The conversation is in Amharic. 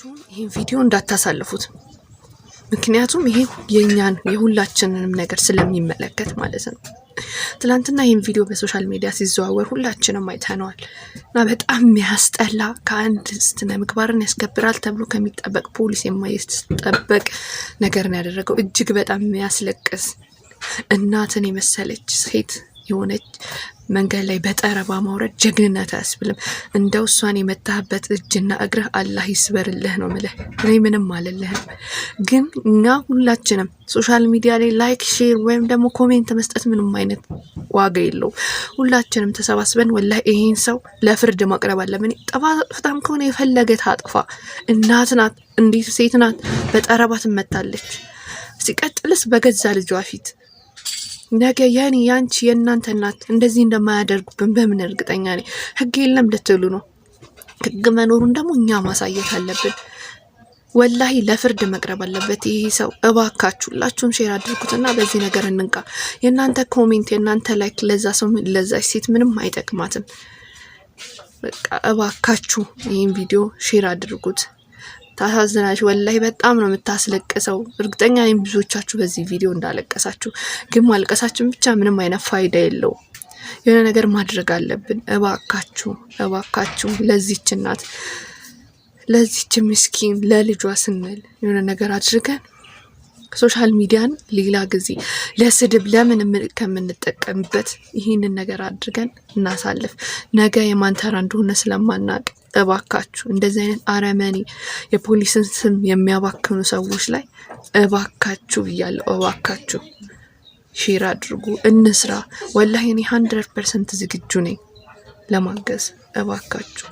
እባካችሁን ይህን ቪዲዮ እንዳታሳልፉት። ምክንያቱም ይሄ የእኛን የሁላችንንም ነገር ስለሚመለከት ማለት ነው። ትላንትና ይህን ቪዲዮ በ social media ሲዘዋወር ሁላችንም አይተነዋል እና በጣም የሚያስጠላ፣ ከአንድ ስነ ምግባርን ያስከብራል ተብሎ ከሚጠበቅ ፖሊስ የማይጠበቅ ነገር ነው ያደረገው። እጅግ በጣም የሚያስለቅስ፣ እናትን የመሰለች ሴት የሆነች መንገድ ላይ በጠረባ ማውረድ ጀግንነት አያስብልም። እንደው እሷን የመታህበት እጅና እግርህ አላህ ይስበርልህ ነው ምልህ። እኔ ምንም አልልህም። ግን እኛ ሁላችንም social media ላይ like፣ share ወይም ደግሞ comment መስጠት ምንም አይነት ዋጋ የለውም። ሁላችንም ተሰባስበን ወላሂ ይሄን ሰው ለፍርድ ማቅረብ አለብን። ጥፋታም ከሆነ የፈለገ ታጥፋ፣ እናት ናት፣ እንዴት ሴት ናት፣ በጠረባ ትመታለች። ሲቀጥልስ በገዛ ልጇ ፊት። ነገ የኔ፣ ያንቺ፣ የእናንተ እናት እንደዚህ እንደማያደርጉብን በምን እርግጠኛ ነኝ? ህግ የለም ልትሉ ነው። ህግ መኖሩን ደግሞ እኛ ማሳየት አለብን። ወላሂ ለፍርድ መቅረብ አለበት ይህ ሰው። እባካችሁ ሁላችሁም share አድርጉትና በዚህ ነገር እንንቃ። የእናንተ comment፣ የእናንተ like ለዛ ሰው ለዛ ሴት ምንም አይጠቅማትም። በቃ እባካችሁ ይህን ቪዲዮ share አድርጉት። ታሳዝናለች። ወላሂ በጣም ነው የምታስለቅሰው። እርግጠኛ ነኝ ብዙዎቻችሁ በዚህ ቪዲዮ እንዳለቀሳችሁ፣ ግን ማልቀሳችን ብቻ ምንም አይነት ፋይዳ የለውም። የሆነ ነገር ማድረግ አለብን። እባካችሁ፣ እባካችሁ ለዚች እናት፣ ለዚች ምስኪን፣ ለልጇ ስንል የሆነ ነገር አድርገን social media ን ሌላ ጊዜ ለስድብ ለምን ከምንጠቀምበት ይህንን ነገር አድርገን እናሳልፍ። ነገ የማን ተራ እንደሆነ ስለማናቅ እባካችሁ እንደዚህ አይነት አረመኔ የፖሊስን ስም የሚያባክኑ ሰዎች ላይ እባካችሁ ብያለሁ። እባካችሁ share አድርጉ፣ እንስራ። ወላሂ እኔ 100% ዝግጁ ነኝ ለማገዝ። እባካችሁ።